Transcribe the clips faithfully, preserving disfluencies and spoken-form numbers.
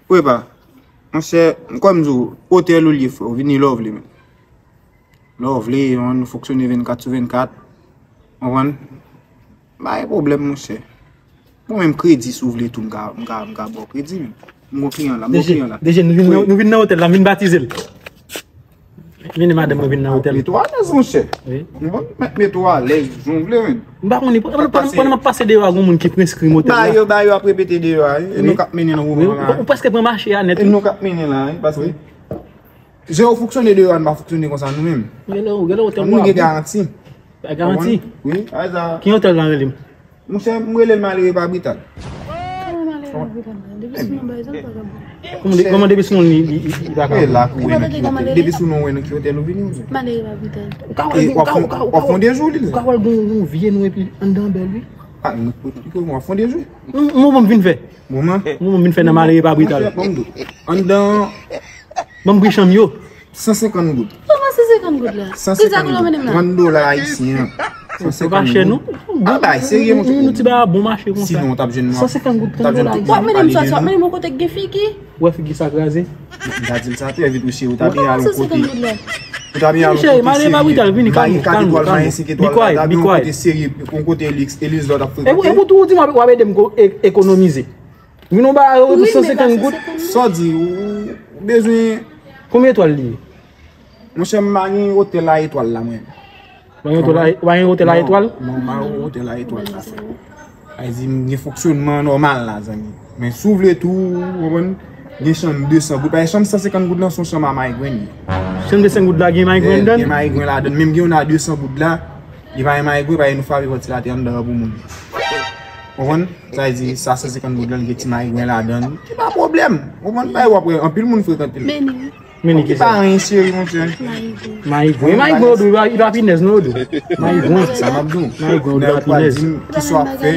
Prepa. Monchè, m kwè m di w, otèl ou li ye, frè. Ou vini lè w vle, men. Lè w vle, nou fonksyone vennkat sou vennkat. Konprann? Pa gen pwoblèm, monchè. Mwen menm, kredi, si w vle tou, m ka, m ka, m ka ba w kredi, men. M gon kliyan la, m gon kliyan la. D J, nou vin nan, nou vin nan otèl la, m vin batize l. Vini, madanm mwen vin nan otèl. Mete w alèz, monchè. Wi. Mwen mèt mete w alèz, jan w vle, men. M pa konn, pandan, pandan, pandan m ap pase deyò a, gon moun ki preskri m otèl la. Ba yo, ba yo ap repete deyò a, wi. E nou k ap mennen nan moman la. Ou, ou prèske pran mache a nèt, wi. E nou k ap mennen la, wi, paske jan yo fonksyone deyò a, nou pa fonksyone konsa nou menm. Gade, gade otèl nou gen garanti. Gen garanti? Wi, a sa. Ki otèl la rele m? Monchè, m rele l Malere pa Brital. Kòman Malere pa Brital la? Depi sou non bay zòt pa ka bon. Kòman de-, kòman depi sou non li, li, li, li pa ka bon? E la pou wè nan ki otèl. Depi sou non wè nan ki otèl ou vini, ou di. Malere pa Brital. Ou ka wè, ou ka, ou ka, ou ka wè, w ap fè yon dejou, li. Ou ka wè l gon, gon vye non epi anndan bèl, wi. A, nou, w ap fè yon dejou. Mwen, mwen, m vin fè. Mwen, mwen, m vin fè nan Malere pa Brital. Monchè, ban m di w. Anndan. Ban m pri chanm yo. San senkant goud. Kòman san senkant goud la? San senkant goud. Trant dola ayisyen. San senkant goud. Ou pa chè, non? A, bay serye, monchè. Nou ti bay a bon mache konsa. Sinon, w t ap jwenn nou. San senkant goud, trant dola ayisyen. W ap mennen m sòti, w ap mennen m yon kote k gen figi. Ou wè figi sa kraze? M ta di l sa trè vit, wi, cheri. Ou ta byen al yon kote. Ou ta byen al yon kote serye. Vini, cheri, Malere pa Brital, vini, kalme w, kalme w, kalme w. Be quiet, be quiet. Yon kote serye, yon kote liks, e liks lòt ap frekante. E pou, e pou tou w di m w ap, w ap ede m ko-, e-, ekonomize. Vin yon bagay pou san senkant goud. Sa w di, ou, ou bezwen. Konbyen etwal li ye? Monchè, m pa gen otèl a etwal la, mwen. Ou pa gen otèl a, ou pa gen otèl a etwal? Non, non, m pa gen otèl a etwal la. Sa vle di, m gen fonksyònman nòmal la, zanmi. Men si w vle tou, ou konprann, gen chanm de san goud. Paske chanm san senkant goud lan, se yon chanm a maigren li ye. Chanm de san goud la gen maigren anndan l? Gen maigren ladan l. Menm gen youn a de san goud la, li pa gen maigren, paske nou frape vantilatè anndan an pou moun. Ou konprann? Sa vle di, sa san senkant goud lan, li gen ti maigren ladan l. Ki pa pwoblèm. Ou konprann? Paske w ap wè, anpil moun frekante l. Men li. Men li ki sa? Ki pa anyen, cheri, monchè. Maigren. Maigren, maigren yo dwe, li pa pinèz, non, yo dwe. Maigren. Sa m ap di w. Maigren yo dwe pa pinèz. Di m ki sa w ap fè,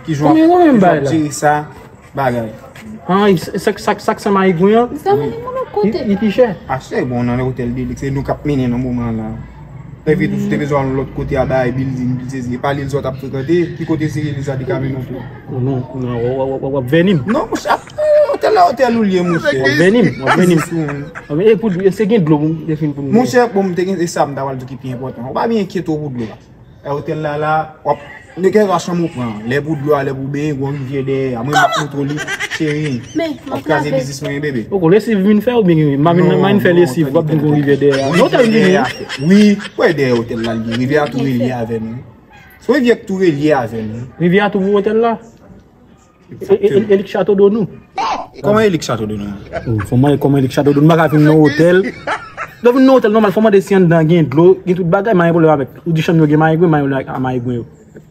ki jan w ap jere sa. Bagay. Ah, sa, sa, sa k san maigren an? Li, li pi chè. Achte bon nan otèl de liks, se nou k ap mennen nan moman la. Epi tou, si w te bezwen al yon lòt kote a bay building, building, se pa Lil Zò t ap frekante, ki kote se Lil Zò te ka mennen w tou? Non, non, w, w, w, w, w ap vèni m. Non, monchè, otèl la, otèl ou l ye, monchè. W ap vèni m, w ap vèni m. E pou, se gen dlo pou m te fin pou m. Monchè, bon, m te gen, e sa m ta pral di w ki pi enpòtan. Ou pa byen enkyete w pou dlo. E otèl la la, w ap, nekèlswa chanm ou pran, lè pou dlo a, lè pou benyen, gon rivyè dèyè a. Mwen, m ap montre w li, cheri. W ap kraze biznis mwen, bebe. Poko lesiv vin fè oubyen m a vin, m a vin fè lesiv, w ap vin gon rivyè dèyè a. Non, otèl vini. Wi, wè dèyè otèl la, li, rivyè a tou relye avè nou. Se rivyè ki tou relye avè nou. Rivyè a tou pou otèl la. E, e, e, e li k chato do nou. Kòman e li k chato do nou? Oh, fò mwen, kòman e li k chato do nou? M pa ka vin nan otèl. Lè w vin nan otèl nòmal, fò mande si anndan gen dlo, gen tout bagay, m pa gen pwoblèm avèk. Ou di chanm yo gen maigren, m pa gen pwoblèm ak maigren yo.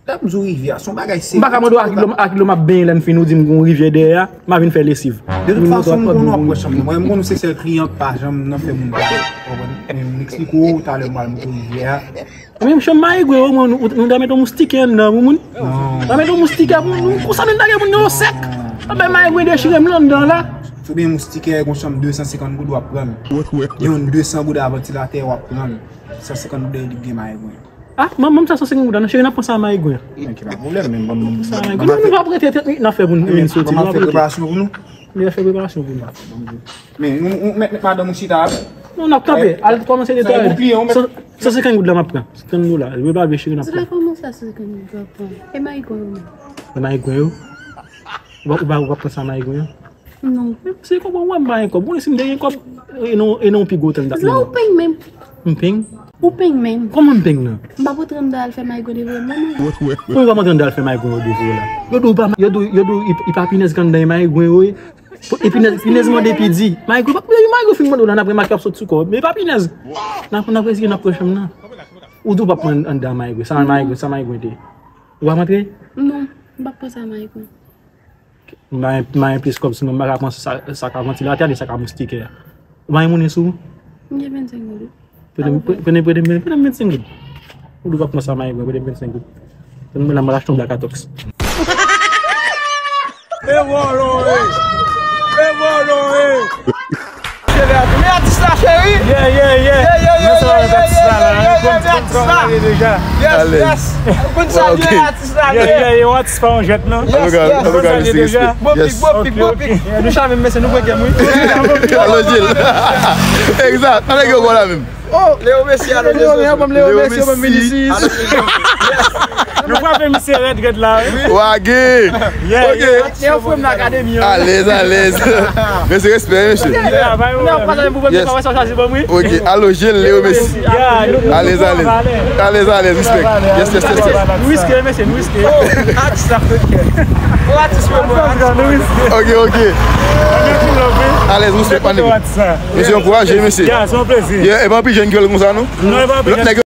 Lè m di w rivyè a, se yon bagay serye. M pa ka mande w a ki dlo, a ki dlo m ap benyen lè m fin, ou di m gon rivyè dèyè a, m a vin fè lesiv. De tout fason, m konnen w ap pran chanm nan. Mwen, m konnen w se sèl kliyan k pa janm nan fè moun bagay. Ou konprann? Men m eksplike w, talè m pral montre w rivyè a. Menm chanm maigren yo, mwen, nou, nou ta mete yon moustikè anndan pou moun. Non. Ta mete yon moustikè pou moun. Konsa menm ta gen moun yo sèk. Anben maigren dechire m anndan la. Sou byen moustikè, gon chanm de san senkant goud w ap pran l. Gen yon de san goud a vantilatè w ap pran l. San senkant goud li gen maigren. Ah, manman m sa san senkant goud la, non, cheri, n ap pran sa maigren. Men ki pa pwoblèm, men ban m. Sa maigren. Nou, nou p ap rete trant minit, n ap fè pou nou, nou vin soti. Ban m ap fè preparasyon pou nou. Li ap fè preparasyon pou nou. Men, nou, nou, met, met madanm ou chita. Non, n ap kanpe. Al kòmanse netwaye. San, san senkant goud la m ap pran. Trant dola. Yo pa vle cheri n ap pran. Kòman sa san senkant goud la pran? E maigren yo menm? E maigren yo? Ou pa, ou pa, ou pa pran sa maigren yo? Non. Se kòb ou wè m pa gen kòb. Ou konnen si m te gen kòb, e non, e non pi gwo tan m t ap mennen. Ou peng menm. M peng? Ou peng menm. Kòman m peng nan? M pa pote anndan al fè maigren devan mwen, non. Kòman w pa pote anndan al fè maigren yo devan w la? Yo di w pa, yo di w, yo di w, e, e pa pinèz k anndan e maigren yo ye. E pinèz, pinèz mande pi di. Maigren, pa, yo maigren fin mande w la, n ap gen mak ap sot sou kò w. Men e pa pinèz. N ap, n ap rezike, n ap pran chanm nan. Ou di w p ap pran anndan maigren. Sa maigren, sa maigren te. Ou p ap antre? Non, m p ap pran sa maigren. M pa gen, m pa gen plis kòb sou mwen, m pa ka pran sa, sa ka vantilatè a, ni sa ka moustikè a. Ou pa gen monnen sou ou? M gen vennsenk goud. Prete m, prete m, prete m, prete m vennsenk goud. Ou di w p ap pran sa maigren, prete m vennsenk goud. Prete m la, m al achte yon blakatòks. E vòlò e! E vòlò e! Men atis la, cheri! Yeah, yeah, yeah! Yeah, yeah, yeah! Sa, yes, yes. Ou konn salye atis la deja. Yo, yo, yo, atis pa yon jwèt, non. Yes, yes. Ou konn salye deja. Bon pik, bon pik, bon pik. Nou chame mesye, nou pran kè m, wi. Alo, Gil. Egzak. Ann gen gwo la menm. Oh, Leo Messi, alo, Leo Messi, alo, Leo Messi. Nou frape misye rèd, rèd la, wi. Wage. Yeah, yeah. Alèz, alèz. Mesye, respè, mesye. Yes. Ok, alo, Gil, Leo Messi. Alèz, alèz. Alèz, alèz, respè. Yes, yes, yes, yes. Nou riske, mesye, nou riske. Ok, ok. Alèz, respè, pa nèg. Mesye, ankouraje, mesye. Yeah, se yon plezi. Yeah, e pa anpil jèn ki fè l konsa, non? Non, e pa anpil jèn.